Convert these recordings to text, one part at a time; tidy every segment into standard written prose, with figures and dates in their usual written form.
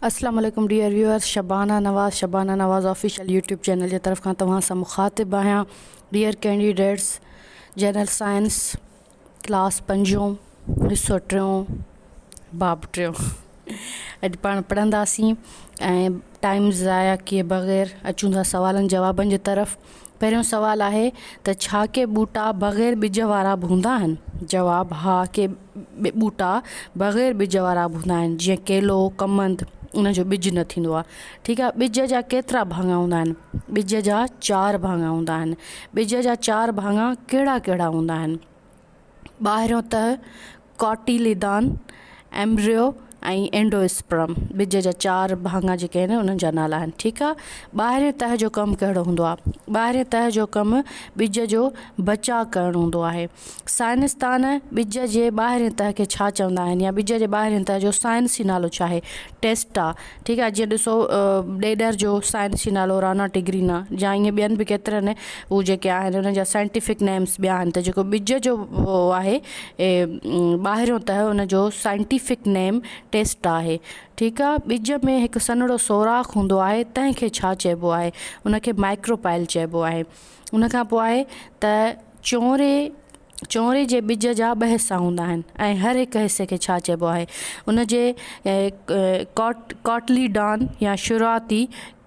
اسلام عليڪم dear viewers Shabana Nawaz Shabana Nawaz official YouTube channel جي طرف کان توهان سان مخاطب آهيان dear candidates general science class پنجون حصو ٽيون باب ٽيون اڄ پاڻ پڙهنداسين ۽ ٽائيم ضايع ڪيئي بغير اچون ٿا سوالن جوابن جي طرف پهريون سوال آهي ته ڇا ڪي ٻوٽا بغير ٻج وارا به هوندا آهن؟ جواب، ها ڪي ٻوٽا بغير ٻج وارا به هوندا آهن جيئن ڪيلو، ڪمند ان جو ٻج نه ٿيندو آهي ٺيڪ آهي ٻج جا ڪيترا ڀاڱا هوندا آهن؟ ٻج جا چار ڀاڱا هوندا آهن ٻج جا چار ڀاڱا ڪهڙا ڪهڙا هوندا آهن؟ ٻاهريون تهه، ڪاٽيليدان، ايمبريو ۽ اينڊواسپرم ٻج جا چار ڀاڱا جيڪي آهن انهن جا نالا آهن ٺيڪ آهي ٻاهرين تهه جو ڪم ڪهڙو هوندو آهي ٻاهرين تهه جو ڪم ٻج جو بچاء ڪرڻ هوندو آهي سائنسدان ٻج جي ٻاهرين تهه کي ڇا چوندا آهن يا ٻج جي ٻاهرين تهه جو سائنسي نالو ڇا آهي ٽيسٽا ٺيڪ آهي جيئن ڏسو ڏيڏر جو سائنسي نالو رانا ٽگرينا يا ائين ٻين به ڪيترن هو جيڪي آهن انهن جا سائنٽيفڪ نيمس ٻيا آهن ته جيڪو ٻج جو آهي ٻاهريون تهه ان جو سائنٽيفڪ نيم ٽيسٽ آهي ٺيڪ آهي ٻج ۾ هڪ سنهڙو سوراخ هوندو آهي تنهن کي ڇا چئبو آهي ان کي مائڪروپائل چئبو آهي ان کان پوء آهي ته چونري چونري جي ٻج جا ٻه حصا هوندا آهن ۽ هر هڪ حصي کي ڇا چئبو آهي؟ ان جي ڪاٽليڊان يا شروعاتي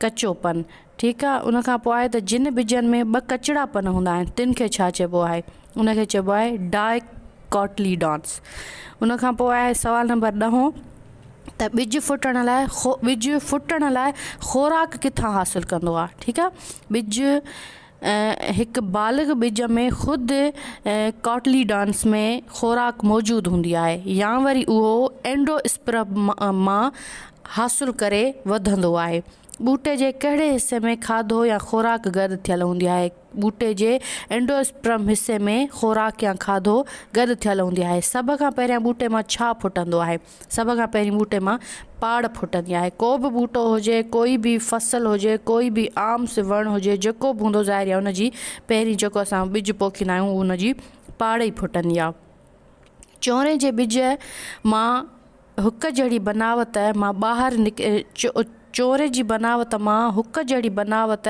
ڪچو پن. ٺيڪ آ ان کان پوء آهي ته جن ٻجن ۾ ٻه ڪچڙا پن هوندا آهن تن کي ڇا چئبو آهي؟ ان کي چئبو آهي ڊاء ڪاٽليڊانس. ان کان پوء آهي سوال نمبر ڏهون ته ٻج ڦٽڻ لاء ٻج ڦٽڻ لاء خوراڪ ڪٿان حاصل ڪندو آهي؟ ٺيڪ آ ٻج هڪ بالغ ٻج ۾ خود ڪاٽليڊانس ۾ خوراڪ موجود هوندي آهي يا وري اهو اينڊواسپرم مان حاصل ڪري وڌندو آهي. ٻوٽي جي ڪهڙي حصي ۾ کاڌو يا خوراڪ گڏ ٿيل هوندي آهي؟ ٻوٽي جي اينڊواسپرم حصي ۾ خوراڪ يا کاڌو گڏ ٿيل هوندي آهي. سڀ کان پهريان ٻوٽي مان ڇا ڦٽندو آهي؟ سڀ کان پهرين ٻوٽي مان پاڙ ڦٽندي آهي. ڪو به ٻوٽو هجي، ڪوئي به فصل هجي، ڪوئي به عام سي وڻ هجي، جيڪو به هوندو ظاهر آهي ان جي پهرين جيڪو اسان ٻج پوکيندا آهيون ان جي پاڙ ئي ڦٽندي آهي. چونري جي ٻج مان هڪ جهڙي بناوت مان ٻاهر چونري جي بناوت مان هڪ جهڙي بناوت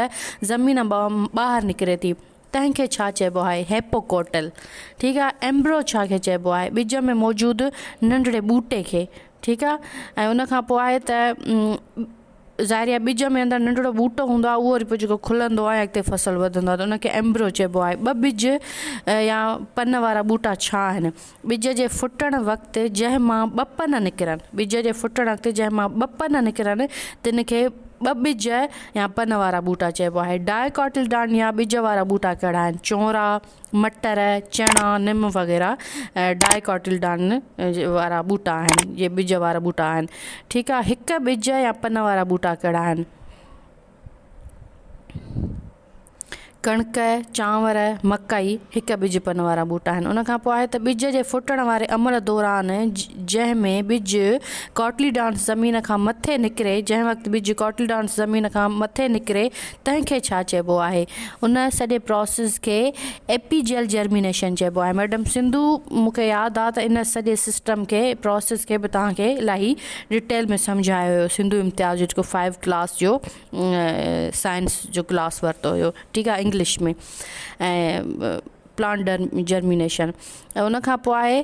زمين مان ٻاهر نڪري ٿي. تنهن کي ڇا چئبو آهي؟ هيپوڪوٽل. ٺيڪ آهي. ايمبرو ڇا کي چئبو آهي؟ ٻج ۾ موجود ننڍڙي ٻوٽي کي. ٺيڪ آهي. ۽ ان کان پوء آهي ته ظاهري آهي ٻج ۾ اندر ننڍڙو ٻوٽو هوندو آهي اهو وري پوء جيڪو کلندو آهي ۽ اڳتي فصل وڌندو آهي ته ان کي ايمبرو چئبو آهي. ٻه ٻج يا پن وارا ٻوٽا ڇا آهن؟ ٻج جي ڦٽڻ وقت جنهن مان ٻه پن نڪرن، ٻج جي ڦٽڻ وقت جنهن مان ٻه پن نڪرن، تن کي ٻه ٻج يا پن وارا ٻوٽا چئبو آهي. ڊائيڪاٽلڊان يا ٻج وارا ٻوٽا ڪهڙا آهن؟ چونرا، مٽر، چڻا، نم وغيره ڊائيڪاٽلڊان وارا ٻوٽا آهن، اهي ٻج وارا ٻوٽا آهن. ٺيڪ آهي، هڪ ٻج يا پن وارا ٻوٽا ڪهڙا آهن؟ ڪڻڪ، چانور، مڪئي هڪ ٻج پن وارا ٻوٽا آهن. ان کان پوء آهي ته ٻج جي ڦٽڻ واري عمل دوران جنهن ۾ ٻج ڪاٽليڊانس زمين کان مٿي نڪري، جنهن وقت ٻج ڪاٽليڊانس زمين کان مٿي نڪري تنهن کي ڇا چئبو آهي؟ ان سڄي پراسيس کي ايپيجل جرمينيشن چئبو آهي. ميڊم سنڌو مون کي ياد آ ته ان سڄي سسٽم کي پراسيس کي به توهان کي الاهي ڊيٽيل ۾ سمجهايو هيو سنڌو امتياز جو جيڪو فائيو ڪلاس جو سائنس جو ڪلاس ورتو هيو ٺيڪ آهي انگلش ۾ ۽ پلانٽ جرمينيشن ۽ ان کان پوء آهي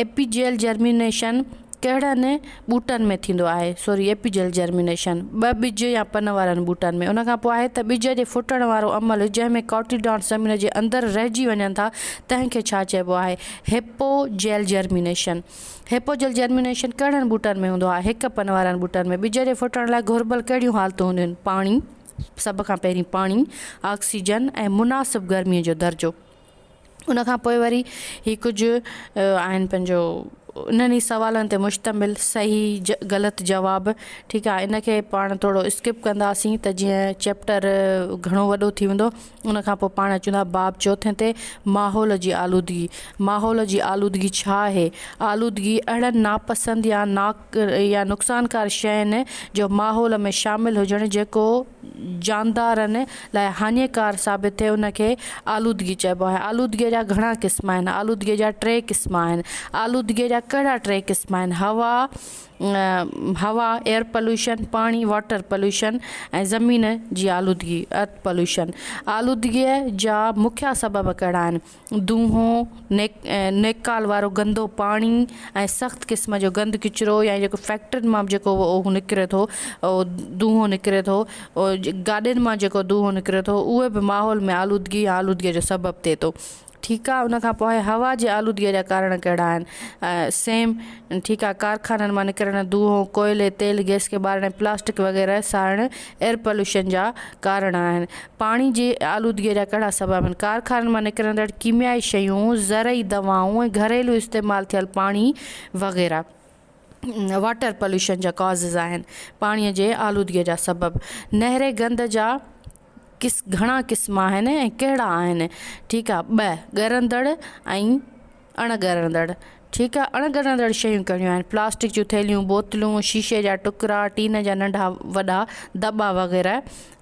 ايپيجيل جرمينيشن ڪهڙن ٻوٽن ۾ ٿيندو آهي سوري ايپيجيل جرمينيشن ٻه ٻج يا پن وارن ٻوٽن ۾ ان کان پوء آهي ته ٻج جي ڦٽڻ وارو عمل جنهن ۾ ڪاٽيڊانس زمين جي اندر رهجي وڃن ٿا تنهن کي ڇا چئبو آهي هيپوجيل جرمينيشن هيپوجل جرمينيشن ڪهڙن ٻوٽن ۾ هوندو آهي؟ هڪ پن وارن ٻوٽن ۾. ٻج جي ڦٽڻ لاء گهربل ڪهڙيون حالتون هونديون آهن؟ پاڻي، سڀ کان پهرين پاڻي، آڪسيجن ۽ مناسب گرميء جو درجو. ان کان پوء وري هي ڪجهه آهن پنهنجو انهن ئي سوالن تي مشتمل صحيح غلط جواب ٺيڪ آهي ان کي پاڻ ٿورو اسڪپ ڪنداسين ته جيئن چيپٽر گهڻو وڏو ٿي ويندو. ان کان پوء پاڻ اچون ٿا باب چوٿين تي، ماحول جي آلودگي. ماحول جي آلودگي ڇا آهي؟ آلودگي اهڙن ناپسند يا يا نقصانڪار شين جو ماحول ۾ شامل هجڻ جيڪو جاندارن لاء هاڃيڪار ثابت ٿئي ان کي آلودگي چئبو آهي. آلودگيء جا گهڻا قسم آهن. آلودگيء جا ٽي قسم آهن. آلودگيء جا ڪهڙا ٽي قسم آهن؟ هوا. هوا، ايئر پوليوشن، پاڻي، واٽر پوليوشن، ۽ زمين جي آلودگي، ارٿ پوليوشن. آلودگيء جا مکيه سبب ڪهڙا آهن؟ دونهون، نيڪال وارو گندو پاڻي ۽ سخت قسم جو گند ڪچرو يا جيڪو فيڪٽرين مان به جيڪو هو نڪري ٿو دونهون نڪري ٿو گاڏين مان جيڪو دونهون نڪري ٿو اهي به ماحول ۾ آلودگي يا آلودگيء جو سبب ٿئي ٿو. ٺيڪ آ ان کان پوء هوا جي آلودگي جا ڪارڻ ڪهڙا آهن سيم ٺيڪ آ ڪارخانن مان نڪرڻ دونهون ڪوئلي تيل گئس کي ٻارڻ ۽ پلاسٽڪ وغيره ساڙڻ ايئر پوليوشن جا ڪارڻ آهن پاڻي جي آلودگي جا ڪهڙا سبب آهن ڪارخانن مان نڪرندڙ ڪيميائي شيون زرعي دوائون ۽ گهريلو استعمال ٿيل پاڻي وغيره واٽر پوليوشن جا ڪازز آهن پاڻي جي آلودگي جا سبب نهري گند جا قس گهڻا قسم آهن ۽ ڪهڙا آهن ٺيڪ آ ٻه ڳرندڙ ۽ اڻ ڳرندڙ ٺيڪ آ اڻ ڳرندڙ شيون ڪهڙيون آهن پلاسٽڪ جون ٿيلهيون بوتلون شيشي جا ٽڪرا ٽين جا ننڍا وڏا دٻا وغيره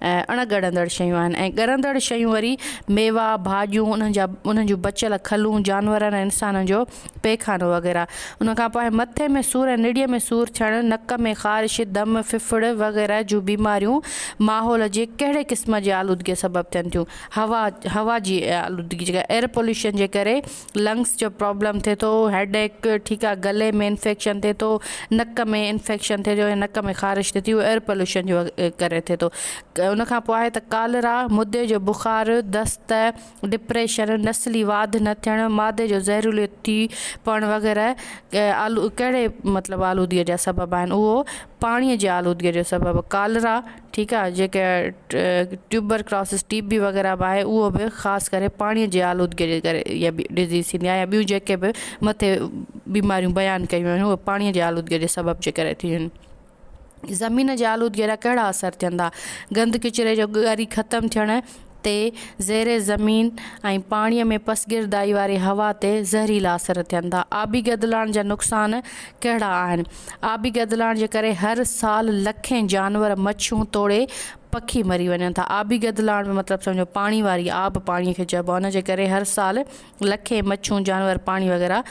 ۽ اڻ ڳرندڙ شيون آهن ۽ ڳرندڙ شيون وري ميوا ڀاڄيون انهن جا انهن جون بچيل کلون جانورن ۽ انسانن جو پيخانو وغيره. ان کان پوء مٿي ۾ سور ۽ نڙيء ۾ سور ٿيڻ، نڪ ۾ خارش، دم، ڦڦڙ وغيره جون بيماريون ماحول جي ڪهڙي قسم جي آلودگيء سبب ٿين ٿيون؟ هوا، هوا جي آلودگي جيڪا ايئر پوليوشن جي ڪري لنگس جو پرابلم ٿئي ٿو، هيڊ ايڪ، ٺيڪ آ، گلي ۾ انفيڪشن ٿئي ٿو، نڪ ۾ انفيڪشن ٿئي ٿو يا نڪ ۾ خارش ٿئي ٿي اهو ايئر پوليوشن جي ڪري ٿئي ٿو. ان کان پوء آهي ته ڪالرا، مدي جو بخار، دست، ڊپريشن، نسلي واڌ نه ٿيڻ، مادي جو زهريلو ٿي پوڻ وغيره ڪهڙي مطلب آلودگيء جا سبب آهن اهو پاڻيء جي آلودگيء جو سبب ڪالرا ٺيڪ آهي جيڪي ٽيوبر ڪلاسس ٽي بي وغيره به آهي اهو به خاص ڪري پاڻيء جي آلودگيء جي ڪري اها ڊزيز ٿيندي آهي يا ٻيون جيڪي به مٿي بيماريون بيان ڪيون آهن اهي پاڻيء جي آلودگيء جي سبب جي ڪري ٿيون آهن. زمين جي آلودگيء جا ڪهڙا اثر ٿين ٿا؟ گند ڪچري جو ڳري ختم ٿيڻ تي زير زمين ۽ پاڻيء ۾ پسگردائي واري هوا تي زهريلا اثر ٿين ٿا. آبي گدلاڻ جا نقصان ڪهڙا آهن؟ آبي گدلاڻ جي ڪري هر سال لکين جانور، مڇيون توڙي پکي مري وڃن ٿا. آبي گدلاڻ ۾ مطلب سمجهو پاڻي واري آب پاڻيء کي چئبو آهي. ان جي ڪري هر سال لکين مڇيون، جانور، پاڻي وغيره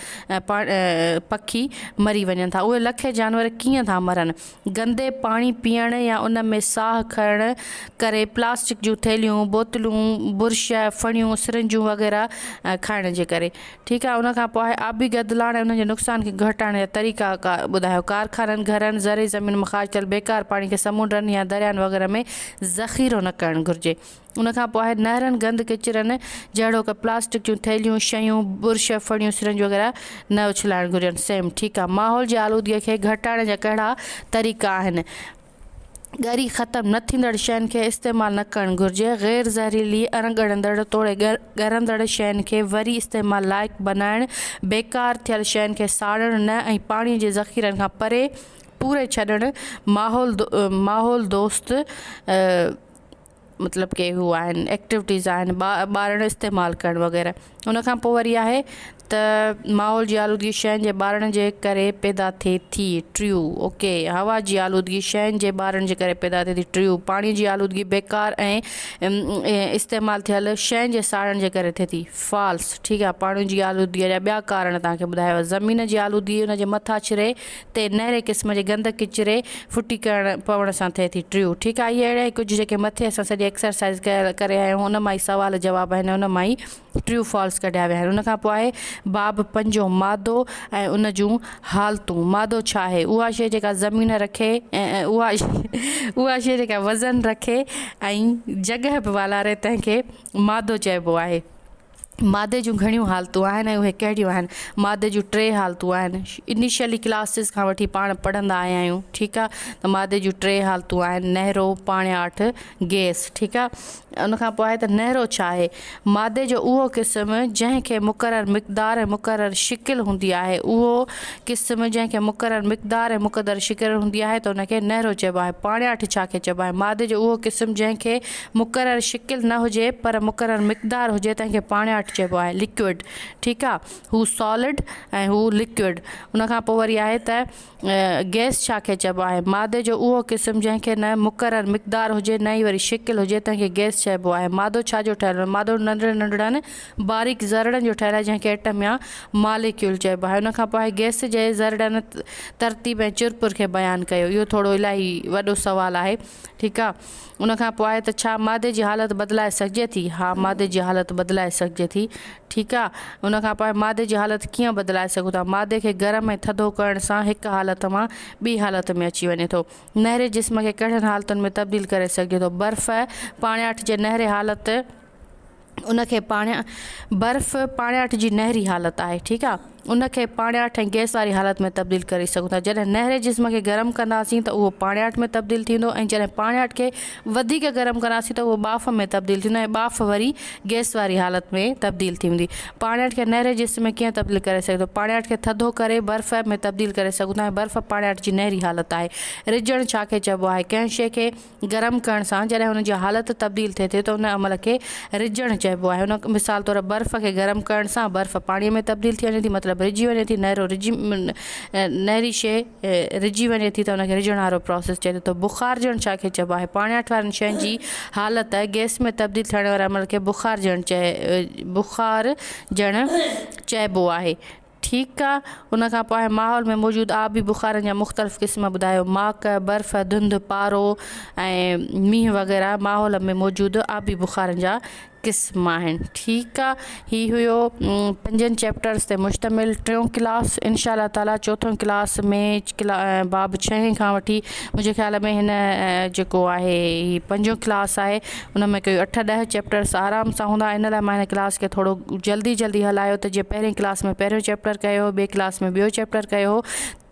پکي مري وڃن ٿا. اهي لکين جانور ڪيئن ٿا مرن؟ گندي پاڻي پيئڻ يا ان ۾ ساهه کڻڻ ڪري، پلاسٽڪ جون ٿيلهيون، بوتلون، برش، ڦڻيون، سرنجون وغيره کائڻ جي ڪري. ٺيڪ آهي ان کان پوء آهي آبي گدلاڻ ۽ انهن جي نقصان کي گهٽائڻ جا طريقا ٻڌايو. ڪارخانن، گهرن، زرعي زمين مان خارج ٿيل بيڪار پاڻي کي سمنڊن يا دريائن وغيره ۾ ذخيرو نه ڪرڻ گهرجي. ان کان پوء آهي نهرن گند ڪچرن جهڙوڪ پلاسٽڪ جون ٿيلهيون، شيون، برش، ڦڻيون، سرنج وغيره نه اڇلائڻ گهرجن. سيم ٺيڪ آ. ماحول جي آلودگي کي گهٽائڻ جا ڪهڙا طريقا آهن؟ ڳري ختم نه ٿيندڙ شين کي استعمال نه ڪرڻ گهرجي. غير زهريلي، اڻ ڳڙندڙ توڙي ڳرندڙ شين کي وري استعمال لائق بنائڻ، بيڪار ٿيل شين کي ساڙڻ نه ۽ پاڻي جي ذخيرن کان پري پوري ڇڏڻ ماحول ماحول دوست مطلب ڪي هو آهن ايڪٽيوٽيز آهن ٻارڻ استعمال ڪرڻ وغيره ان کان پوء وري آهي ته ماحول جي آلودگي شين جي ٻارڻ جي ڪري پيدا ٿئي ٿي ٽريو اوڪي هوا جي آلودگي شين جي ٻارڻ جي ڪري پيدا ٿئي ٿي ٽريو پاڻي جي آلودگي بيڪار ۽ استعمال ٿيل شين جي ساڙڻ جي ڪري ٿئي ٿي فالس ٺيڪ آهي پاڻي جي آلودگي جا ٻيا ڪارڻ توهان کي ٻڌايو زمين جي آلودگي ان جي مٿاڇري تي نهري قسم جي گند ڪچري ڦٽي ڪرڻ پوڻ سان ٿئي ٿي. ٽيون، ٺيڪ آهي اهي اهڙا ئي ڪجهه جيڪي مٿي اسان سڄي ايڪسرسائيز ڪري آيا آهيون ان مان ئي سوال جواب آهن ان مان ئي ٽريو فالس ڪڍيا ويا آهن. ان کان پوء آهي باب پنجون مادو ۽ ان جون حالتون. مادو ڇا آهي؟ اها شيء جيڪا زمين رکي اها اها شيء جيڪا وزن رکي ۽ جڳهه به والاري تنهن کي مادو چئبو آهي. مادي جون گهڻيون حالتون آهن ۽ اهي ڪهڙيون آهن؟ مادي جون ٽي حالتون آهن. انيشلي ڪلاسز کان وٺي پاڻ پڙهندا آيا آهيون ٺيڪ آ ته مادي جون ٽي حالتون آهن نهرو، پاڻياٺ، گئس ٺيڪ آ ان کان پوء آهي ته نهرو ڇا آهي؟ مادي جو اهو قسم جنهن کي مقرر مقدار ۽ مقرر شڪل هوندي آهي اهو قسم جنهن کي مقرر مقدار ۽ مقدر شڪل هوندي آهي ته ان کي نهرو چئبو آهي. پاڻياٺ ڇا کي چئبو آهي؟ مادي جو اهو قسم جنهن کي مقرر شڪل نه هجي پر مقرر مقدار هجي تنهن کي پاڻياٺ چئبو آهي لڪوئڊ ٺيڪ آ هو سالڊ ۽ هو لڪوئڊ ان کان پوء وري آهي ته گئس ڇا کي چئبو آهي؟ مادي جو اهو قسم جنهن کي نه مقرر مقدار هجي نه ئي وري شڪل هجي تنهن کي گئس چئبو آهي. مادو ڇا جو ٺهيل هوندو آهي؟ مادو ننڍڙن ننڍڙن باريڪ ذرڙن جو ٺهيل آهي جنهن کي ايٽم يا ماليڪيول چئبو آهي. ان کان پوء آهي گئس جي ذرڙن ترتيب ۽ چرپر کي بيان ڪيو. اهو ٿورو الاهي وڏو سوال آهي. ٺيڪ آ. ان کان پوء آهي ته ڇا مادي جي حالت بدلائي سگهجي ٿي؟ ها مادي جي حالت بدلائي سگهجي ٿي. ٺيڪ آ. ان کان پوء مادي جي حالت ڪيئن بدلائي سگهون ٿا؟ مادي کي گرم ۽ ٿڌو ڪرڻ سان هڪ حالت مان ٻي حالت ۾ اچي وڃي ٿو. نهري جسم کي ڪهڙين حالتن ۾ تبديل ڪري سگهجي ٿو؟ برف پاڻياٺ جي نهري حالت ان کي پاڻيا برف پاڻياٺ جي نهري حالت آهي. ٺيڪ آ. ان کي پاڻياٺ ۽ گئس واري حالت ۾ تبديل ڪري سگهون ٿا. جڏهن نهري جسم کي گرم ڪنداسين ته اهو پاڻياٺ ۾ تبديل ٿيندو ۽ جڏهن پاڻياٺ کي وڌيڪ گرم ڪنداسين ته اهو ٻاڦ ۾ تبديل ٿيندو ۽ ٻاڦ وري گئس واري حالت ۾ تبديل ٿي ويندي. پاڻياٺ کي نهري جسم ۾ ڪيئن تبديل ڪري سگهجي ٿو؟ پاڻياٺ کي ٿڌو ڪري برف ۾ تبديل ڪري سگهون ٿا ۽ برف پاڻياٺ جي نهري حالت آهي. رجڻ ڇا کي چئبو آهي؟ ڪنهن شيء کي گرم ڪرڻ سان جڏهن ان جي حالت تبديل ٿئي ٿي ته ان عمل کي رجڻ چئبو آهي. ان مثال طور برف کي گرم ڪرڻ سان برف پاڻيء ۾ تبديل ٿي وڃي ٿي مطلب رجي وڃي ٿي نهرو رجي نهري شيء رجي وڃي ٿي ته ان کي رجڻ وارو پراسيس چئجي ٿو. بخارجڻ ڇا کي چئبو آهي؟ پاڻياٺ وارين شين جي حالت گئس ۾ تبديل ٿيڻ واري عمل کي بخارجڻ چئي بخارجڻ چئبو آهي. ٺيڪ آ. ان کان پوء ماحول ۾ موجود آبي بخارن جا مختلف قسم ٻڌايو. ماڪ، برف، ڌنڌ، پارو ۽ مينهن وغيره ماحول ۾ موجود آبي بخارن جا قسم آهن. ٺيڪ آ. هي هيو پنجن چيپٽرز تي مشتمل ٽيون ڪلاس. انشاء الله تعالي چوٿون ڪلاس ۾ باب ڇهين کان وٺي منهنجي خيال ۾ هن جيڪو آهي هي پنجون ڪلاس آهي ان ۾ ڪوئي اٺ ڏهه چيپٽرس آرام سان هوندا ان لاء مان هن ڪلاس کي ٿورو جلدي جلدي هلايو ته جيئن پهرين ڪلاس ۾ پهريون چيپٽر ڪيو هو ٻي ڪلاس ۾ ٻيو چيپٽر ڪيو هو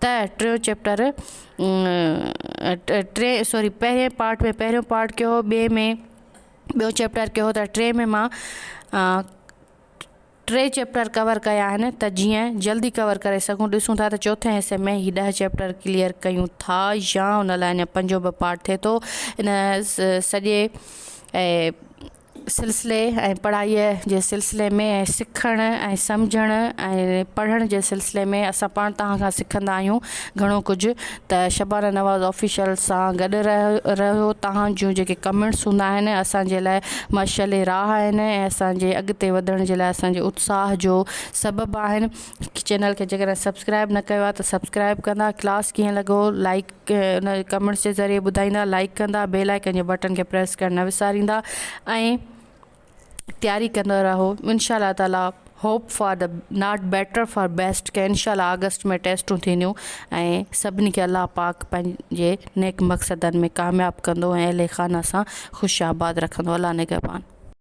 ته ٽيون چيپٽر ٽي سوري پهرين پارٽ ۾ پهريون پارٽ ڪيو هو ٻئي ۾ ٻيو چيپٽر ڪيو هو ته ٽي ۾ مان ٽي چيپٽر ڪور ڪيا آهن ته جيئن جلدي ڪور ڪري سگهون ڏسون ٿا ته چوٿين حصي ۾ هي ڏهه چيپٽر ڪليئر ڪيون ٿا يا ان لاء اڃا پنجون به پارٽ ٿئي ٿو ان سڄي سلسلي ۽ پڙهائيء جي سلسلي ۾ ۽ سکڻ ۽ سمجهڻ ۽ پڙهڻ جي سلسلي ۾ اسان پاڻ توهان کان سکندا آهيون گهڻو ڪجهه ته شبانه نواز آفيشل سان گڏ رهيو توهان جون جيڪي ڪمينٽس هوندا آهن اسان جي لاء مشعل راهه آهن ۽ اسان جي اڳتي وڌڻ جي لاء اسان جي اتساهه جو سبب آهن چينل کي جيڪڏهن سبسڪرائب نه ڪيو آهي ته سبسڪرائب ڪندا ڪلاس ڪيئن لڳو لائڪ ان ڪمينٽس جي ذريعي ٻڌائيندا لائڪ ڪندا بيل آئيڪن جي بٽن کي پريس ڪرڻ نه وساريندا ۽ تياري ڪندا رهو انشاء الله تعالي hope for the not better for best ڪي انشاء الله آگسٽ ۾ ٽيسٽون ٿينديون ۽ سڀني کي الله پاڪ پنهنجي نيڪ مقصدن ۾ ڪامياب ڪندو ۽ اهل خانه سان خوش آباد رکندو الله نگهبان.